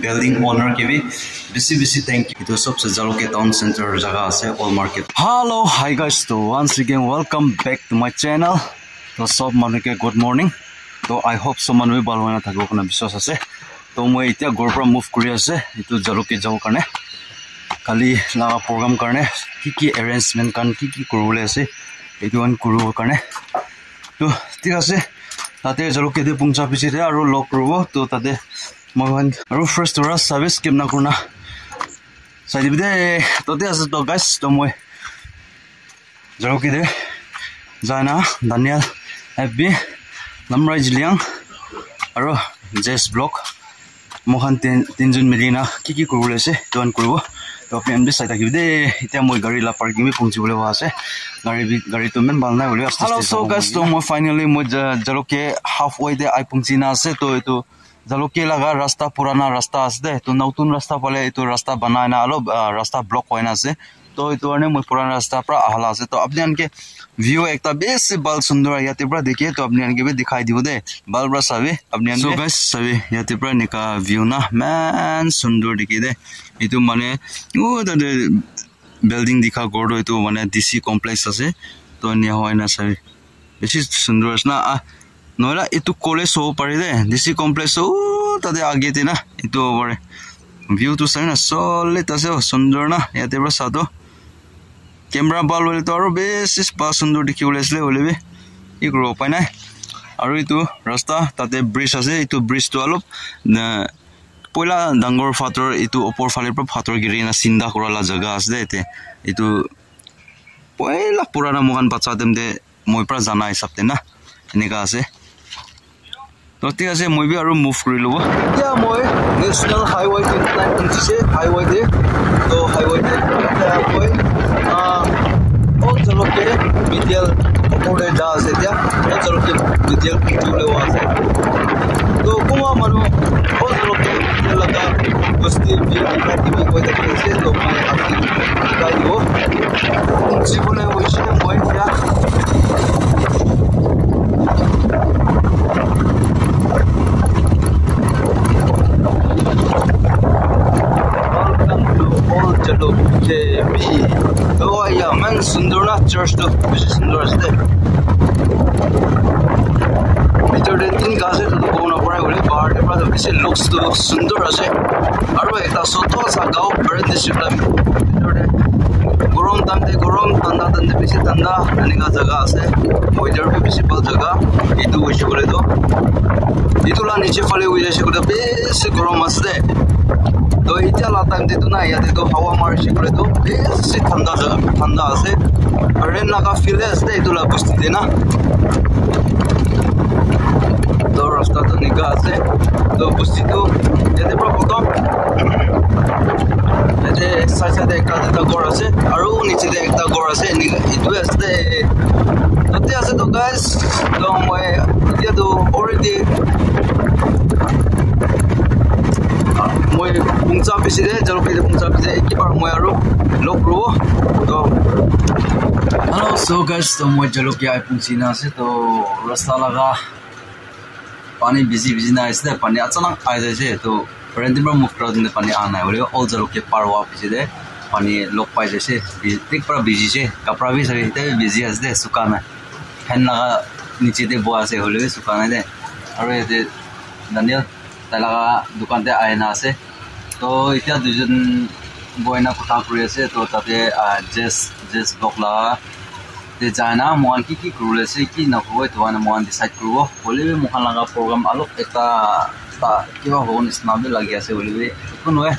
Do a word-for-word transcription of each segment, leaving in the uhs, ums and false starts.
building owner ke bi bisi bisi thank you. Etu sob se Jalukia town center jaga ase, old market. Hello, hi guys, to once again welcome back to my channel. To sob manu ke good morning. To I hope sob manu bi bhal hoina thakibo koina biswas ase. To moi etia ghor para move kuri ase, etu Jalukia jabo karne. Kali laga program karne ki ki arrangement khan ki ki kuribole ase, etu khan kuribo karne. To thik ase, tate Jalukia te pungcha piche te aru log kuribo. To tate moi khan aru first tora service kemna kurna sai dibi de. To thik ase to guys, to moi Jalukia te jaina Daniel F B Lamrai Jiliang aru Jess Block, moi khan tin tinjon mili na ki ki kuribole ase etu khan kuribo. To apni khan bi sai thakibi de. Etia moi gari la parking bi pungchi bole wa ase. Gari bi, gari to iman bhal nai hoile aste aste. Hello, so guys, to moi finally moi Ja- Jalukia halfway te ai pungchi na ase. To etu Jalukia laga rasta purana rasta ase de. To notun rasta phale etu rasta banai na olop, ah, rasta block hoi na ase. To etu karne moi purana rasta para aha la ase. To apni khan ke view ekta bisi bhal sundor yate para dikhe. To apni khan ke bi dikhai dibo de. Bhal para sabi apni khan ke. So guys, sabi yate para enika view na iman sundor dikhe de. Etu mane, oh, tate building dikha ghor to etu mane D C complex ase. To enia hoi na sabi. Bishi sundor ase na. Ah, nohoile etu college hobo pare de, D C complex, oh, tate age te na, etu hobo pare. View tu sai na solid ase, oh, sundor na, yate para sa to. Camera bhal hoile to aru bishi bhal sundor dikhi bole ase hoile bi. Ki kuribo upai nai. Aru etu rasta, tate bridge ase, etu bridge tu olop, na, poila dangor pathor, etu upor phale para pathor giri na sinda kura la jaga ase de yate. Etu poila purana moi khan bacha time te moi para jana hisab te na, enika ase. To thik ase, moi bi aru move kuri lobo. Etia moi National Highway twenty nine punchise, highway te. To highway te etia moi, ah, Old Jalukia Medial opor te ja ase etia. Old Jalukia Medial punchi bole wa ase. To kunba manu Old Jalukia Medial laga bosti bi kiba kibi koi thaki ase, to moi apni khan ke dikhai dibo. Jibole hoise moi etia. Welcome to Old Jalukia. Oh, yeah, man, sundor na church tu, bishi sundor ase de. Bhitor te tin ghas ase, etu tu kobo napare hoile, bahar te para tu bishi looks tu sundor ase. Aru ekta soto sa gao, Bharat district la bhitor te gorom time te gorom, thanda time te bishi thanda, enika jaga ase. Weather bi bishi bhal jaga. Etu hoise koile tu, etu la niche phale hoile ase koile bishi gorom ase de. To etia la time te tu na, yate tu hawa marise koile tu bishi thanda jaga, thanda ase. Rain laga feel ase de, etu la bosti te na. To rasta tu enika ase. To bosti tu yate para bottom. Yate side side te ekta duita ghor ase, aru niche te ekta ghor ase, enika etu ase de. Tate ase to guys, to moi etia tu already moi pungcha piche te, Jalukia te pungcha piche te, ekibar moi aru log kuribo. To hello, so guys, to moi Jalukia ai pungchi na ase, to rasta laga pani bisi bisi na ase de, pani achanak ahi jaise, to rain din para move kura din pani aha nai, hoile Old Jalukia par howa piche te pani log pai jaise, bi- thik para biji se, kapra bi sabi te biji ase de, suka nai. Fan laga niche te boha ase, hoile bi suka nai de. Aru yate Daniel tai laga dukan te ahi na ase. To etia duijon bohi na kotha kuri ase. To tate, ah, Jess, Jess Block laga te jai na moikhan ki ki kuribole ase, ki nakuribo, etu karne moikhan decide kuribo. Hoile bi moikhan laga program olop ekta, ta kiba hobo nisina bi lagi ase, hoile bi ekun nohoi.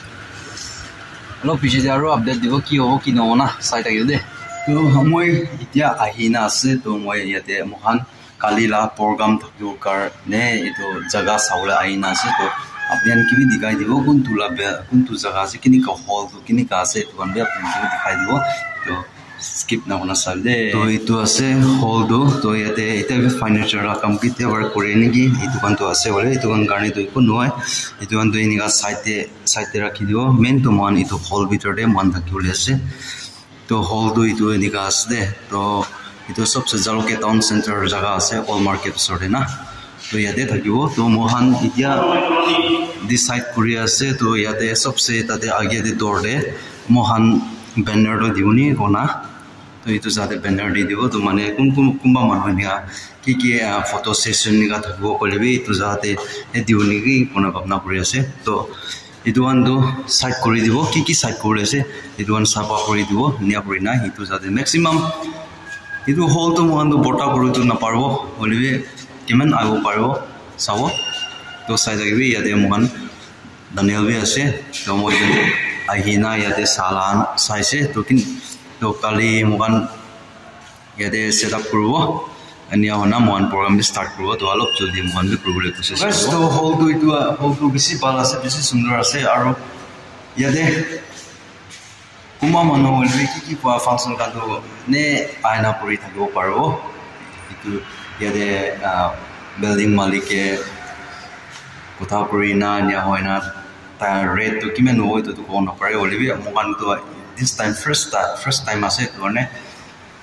Olop piche te aru update dibo, ki hobo, ki nahobo na, sai thakibo de. To moi etia ahi na ase, to moi yate moikhan kali la program thakibo karne etu jaga sabole ahi na ase. To apni khan ke bi dikhai dibo, kuntu la be- kuntu jaga ase, kinika hall tu kinika ase, etu khan bi apni khan ke bi dikhai dibo. To skip na kurna sabi de. To etu ase hall tu, to yate etia bi furniture la kam bi etia para kure niki, etu khan tu ase hoile, etu khan karne tu eku nohoi. Etu khan tu enika side te, side te rakhi dibo. Main tu moikhan etu hall bitor te moikhan thakibole ase. To hall tu etu enika ase de. To etu sobse Jalukia town center jaga ase, old market osor te na. To yate thakibo. To moikhan etia Decide kuri ase, to yate sobse tate age te door te moikhan banner toh dibo ni kona. To etu jate banner te dibo, to mane kun kun kunba manu enia ki ki, ah, photo session nika thakibo koile bi etu jate dibo niki kona bhabna kuri ase. To etu khan tu side kuri dibo, ki ki side kuri ase etu khan sapha kuri dibo, enia kuri na etu jate maximum etu hall tu moikhan tu bhorta kuri tu naparibo, hoile bi kiman ahibo paribo sabo. To sai thaki bi yate moikhan Daniel bi ase, to moi tu ahina yate sala saise, to kin to kali moikhan yate set up kuribo. Enia hoina moikhan program bi start kuribo, to alop jaldi moikhan bi kuribole koshish kuribo. Guys, to hall tu etu, hall tu bishi bhal ase, bishi sundor ase, aru yate kunba manu hoile bi ki ki kua function khan tu ne aina kuri thakibo paribo. Etu yate, ah, building malik ke kotha kuri na enia hoina tai rate tu kiman hobo etu tu kobo napare, hoile bi moikhan tu this time first ti-, first time ase, etu karne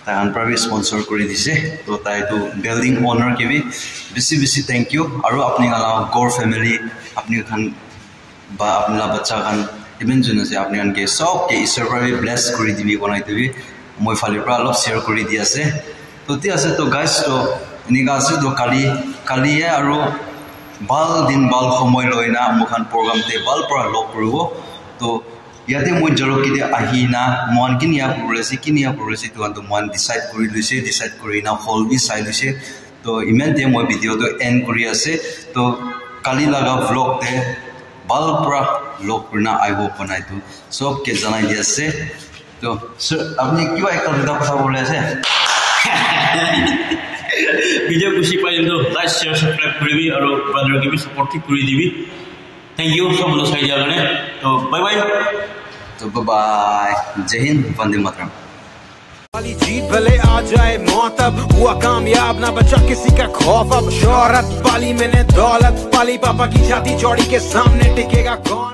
tai khan para bi sponsor kuri dise. To tai tu building owner ke bi bishi bishi thank you, aru apni khan la ghor family, apni khan ba apni la bacha khan, even jun ase, apni khan ke sob ke Isor para bi bless kuri dibi kona etu bi moi phale para olop share kuri di ase. To thik ase, to guys, to enika ase, to kali, kali he aru bhal din bhal somoi loi na moikhan program te bhal para log kuribo. To yate moi Jaroki te ahina moikhan kinia kuribole ase, kinia kuribole ase, etu khan to moikhan decide kuri loise, decide kuri na hall bi sai loise. To iman te moi video tu end kuri ase. To kali laga vlog te bhal para log kurina ahibo kona etu sob ke janai di ase. To sir, apni kiba ekta duita kotha kobole ase? Video khushi paile to like, share, subscribe kuribi aru brother ke bi support thik kuri dibi. Thank you sob manu sai dia karne. To bye bye. To bye bye. Jai Hind, Vande Mataram. वाली जीत भले आ जाए मौत, अब हुआ कामयाब, ना बचा किसी का खौफ। अब शोहरत पाली मैंने, दौलत पाली, पापा की छाती चौड़ी, के सामने टिकेगा कौन?